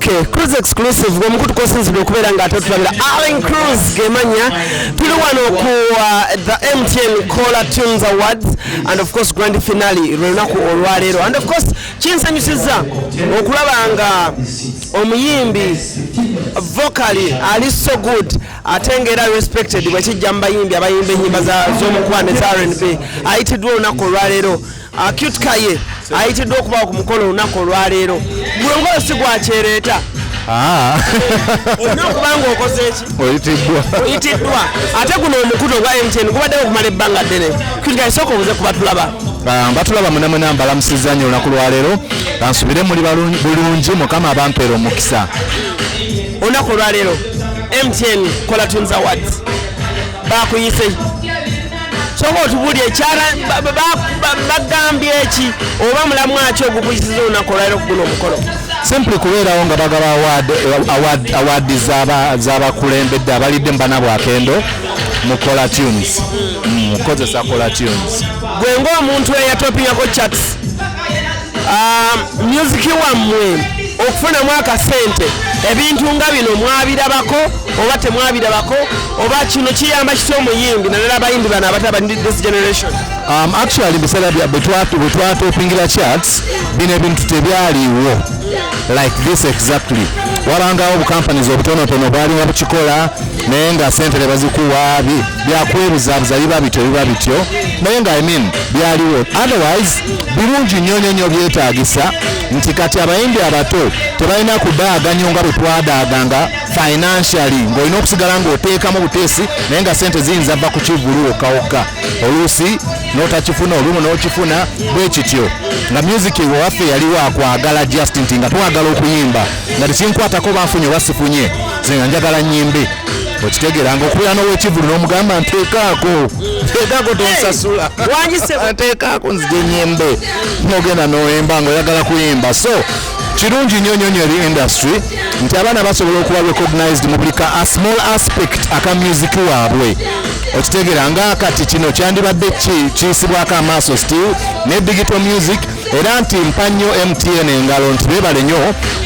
Okay, Cruise Exclusive gwe mukutu kwosinzidde okubeera nga ate otulabira. Allen Cruise gemanya. Tuli wano ku the MTN Caller Tunes Awards and of course grand finale lwe lunaku olwaleero. And of course kinsanyusizza okulaba nga omuyimbi vocally ali so good, ate ng'era respected bwe kijja mu bayimbi abayimba ennyimba z'omukwano eza R&B, ayitiddwa olunaku olwaleero. Qute Kaye ayitiddwa okubawo ku mukolo olunaku olwaleero. Guno omukolo si gwakyereeta. Olina okuba nga okoze eki? Oyitiddwa. Oyitiddwa. Ate guno omukutu ogwa MTN gubaddewo okumala ebbanga ddene. Qute Kaye, sooka obuze kuba tulaba. Batulaba munamuna, mbalamusizza nnyo olunaku lwaleero. Kansubire muli bulungi, Mukama abampeera omukisa. Olunaku olwaleero MTN Caller Tunes Awards bakuyise. Sooka otubuulire ekyala bagambye eki oba mulamu aki ogukuyisiza olunaku olwaleero ku guno omukolo? Simply kubeerawo nga bagaba award z'abakulembedde abalidde mu banabwakendo mu Caller Tunes, kukozesa Caller Tunes. Gwe ng'omuntu eyatopingako charts, music wammwe okufunamu akasente, ebintu nga bino mwabirabako oba temwabirabako, oba kino kiyamba kitya omuyimbi, naddala abayimbi bano abataba this generation? Actually biseera bwe twatopingira charts, bino ebintu tebyaliwo like this exactly. Wabangawo obucompanies obutonotono bwalinga bukikola, naye nga sente tebazikuwa, byakwebuzaabuza, biba bityo biba bityo, naye nga, I mean, byaliwo. Otherwise birungi nnyo nnyo nnyo, byetaagisa nti kati abayimbi abato tebalina kudaaga nnyo nga bwe twadaaganga financially, ng'olina okusigala ng'oteekamu buteesi, naye nga sente ziyinza va ku kivulu wokka wokka, oluusi n'otakifuna, olumu n'okifuna bwe kityo, nga music waffe yali wakwagala just nti nga twagala okuyimba, nga tekinkwatako banfunye oba sifunye, nze nga njagala nyimbe. Okitegeera nga okubeera n'owekivulu n'omugamba, "Nteekaako, nteekaako, tonsasula." Wangise. "Nteekaako nzije nyimbe," n'ogenda n'oyimba ng'oyagala kuyimba. So kirungi nnyo nnyo nnyo eri industry nti abaana basobola okuba recognized mu buli ka a small aspect aka music waabwe. Okitegeera nga kati kino kyandibadde kiyisibwako amaaso still ne digital music, era nti mpa nnyo MTN engalo nti beebale nnyo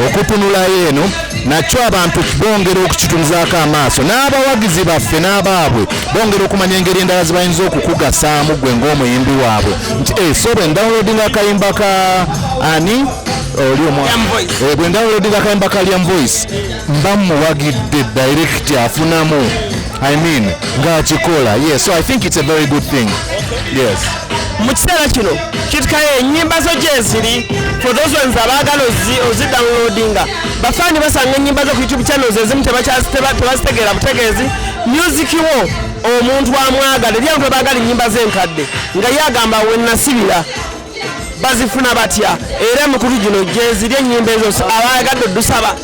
okutunulayo eno nakyo, abantu bongera okukitunuzaako amaaso, n'abawagizi baffe n'abaabwe bongera okumanya engeri endala ze bayinza okukugasaamu gwe ng'omuyimbi waabwe nti so bwe ndownloadinga akayimba ka ani oli Liam Voice. Bwe ndownloadinga akayimba ka Liam Voice, mba muwagidde direct, afunamu, I mean, ng'akikola. Yes, so I think it's a very good thing, yes. Mu kiseera kino, Qute Kaye, ennyimba zo gyeziri for those ones abaagala ozidownloadinga? Bafaani basanga ennyimba zo ku YouTube channels ezimu tebazitegeera butegeezi. Music wo omuntu amwagala, eri abantu abaagala ennyimba z'enkadde nga ye agamba we nasibira, bazifuna batya? Era emikutu gino gyeziri ennyimba ezo abayagadde oddusaba?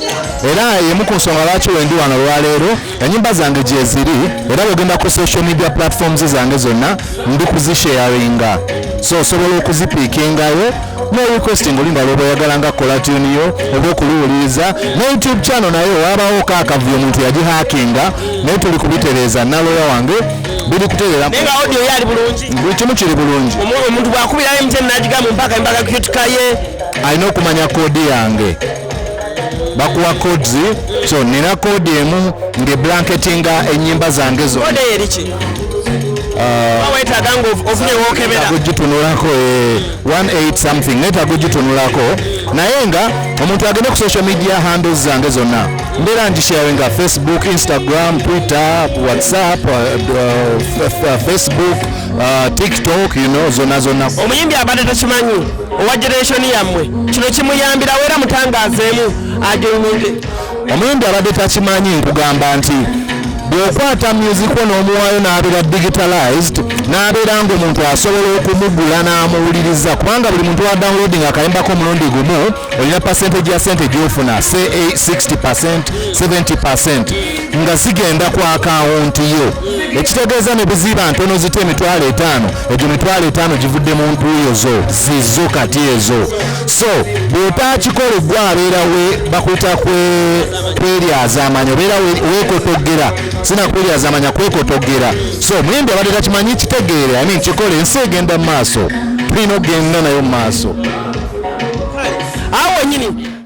Era emu ku nsonga lwaki wendi wano olwaleero, enyimba zange gyeziri, era bwogenda ku social media platforms zange zonna ndi kuzisharinga, so osobola okuzipiikingayo no requesting oluyimba lwoba oyagala nga caller tune yo oba okuluwuliriza. Ne YouTube channel nayo wabawo kaakavuyo, omuntu yagihackinga, naye tuli kubitereeza naloya wange, biri kutereera. Naye nga audio ye ali bulungi? Buli kimu kiri bulungi. Omuntu bwakubira MTN n'agigamba mpaka mpaka Qute Kaye? Alina okumanya code yange, bakuwa codes, so nina code emu ngeblanketinga enyimba zange zonna. Code eyo eriki? Oba weetaaga nga ofunye wookebera? Gitunulako 18 something, neetaaga ogitunulako, naye nga omuntu agende ku social media handles zange zonna, mbeera ngisharinga: Facebook, Instagram, Twitter, WhatsApp, Facebook, TikTok, zonna zonna. Omuyimbi abadde takimanyi owa generation yammwe, kino kimuyambirawo era mutangaazeemu ajoininge. Omuyimbi abadde takimanyi, nkugamba nti bw'okwata music wo n'omuwaayo n'abeera digitalized, n'abeera ng'omuntu asobola okumugula n'amuwuliriza, kubanga buli muntu wa downloading akayimbako omulundi gumu, olina percentage ya sente gy'ofuna, say 60, 70, nga zigenda ku akawunti yo, ekitegeeza ne buziba ntono zitya, 50,000, egyo 50,000 givudde mu ntuuyo zo zizo kati ezo. So bw'otakikola, gwe abeera we bakuyita kweryazaamanya, obeera weekotogera, sina kweryazaamanya, kwekotogera. So omuyimbi abadde takimanyi, kitegeere, I mean, kikole. Ensi egenda mu maaso, tulina okugenda nayo mu maaso. Awo wenyini.